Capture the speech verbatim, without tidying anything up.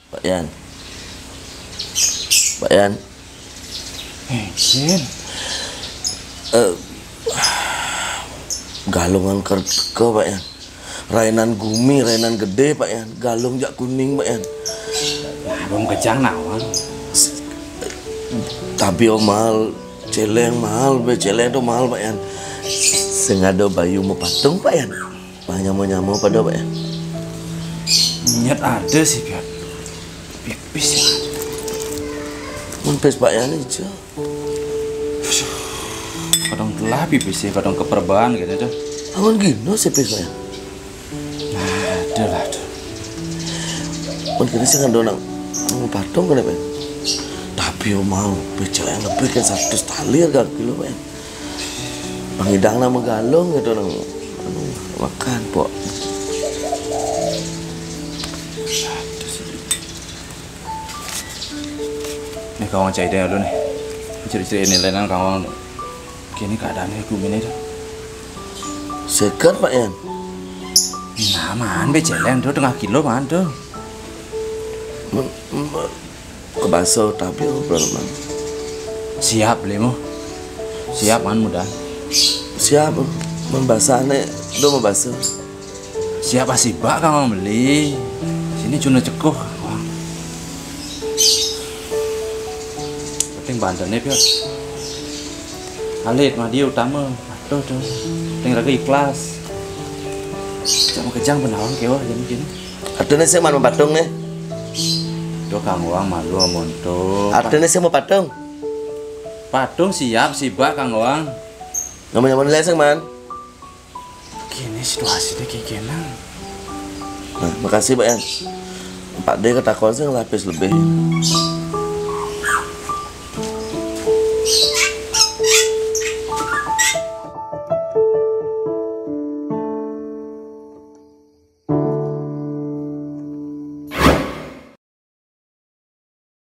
Pak Yan. Pak Yan. Éh, Jin. Eh, galung angker teka, Pak Yan. Rainan gumi, rainan gedé, Pak Yan. Galung jak kuning, Pak Yan. Nah, belum kejang nawang. Tapi mahal, céléng mahal, bé céléng to mahal, Pak Yan. Sing ada bayu mapatung, Pak Yan. Pang nyama-nyama pada, Pak Yan. Nyet ada sih, Pian. Pipis ya. Mun pis, Pak Yan, ijo. Kadang telah pipis ya, kadang keperban gitu tuh. Amun gino sih pis, Pak Yan. Nah, ada lah tuh. Mun kene sing ada nang, nang patung kene, Pak Yan. Tapi yo mau, bé céléng lebih kan seratus tali harga kilo, Pak Yan. Pangidang nama galung gitu nang, anu, makan, Pok. Nih, kawang cai deh dulu nih. Ciri-ciri ini lenan kawang. Kini keadaannya gumine tuh. Seger, Pak Yan. Nah, man, bé céléng tuh tengah kilo man tuh. Men, men, kebaso tapi apa, Pak? Siap, Limo. Siap, man, mudah. Siap, membasane, do membasa. Siap, pasti bak kang beli. Sini cuna cekuh. Wah. Penting bantennya, Pian. Alit, Madi, Utama. Aduh, tuh. Penting raga ikhlas. Cak kejang benawan kéweh jadi gini. Ada nih sing man patung nih. Tuh, kang wang malu amun tuh. Ada nih sing mau patung. Patung siap, sibak, kang wang. Nama-nama nilai sing man. Gini situasinya kayak gini. Nah, makasih, Pak Yan. Pak D ketakon sing lapis lebih.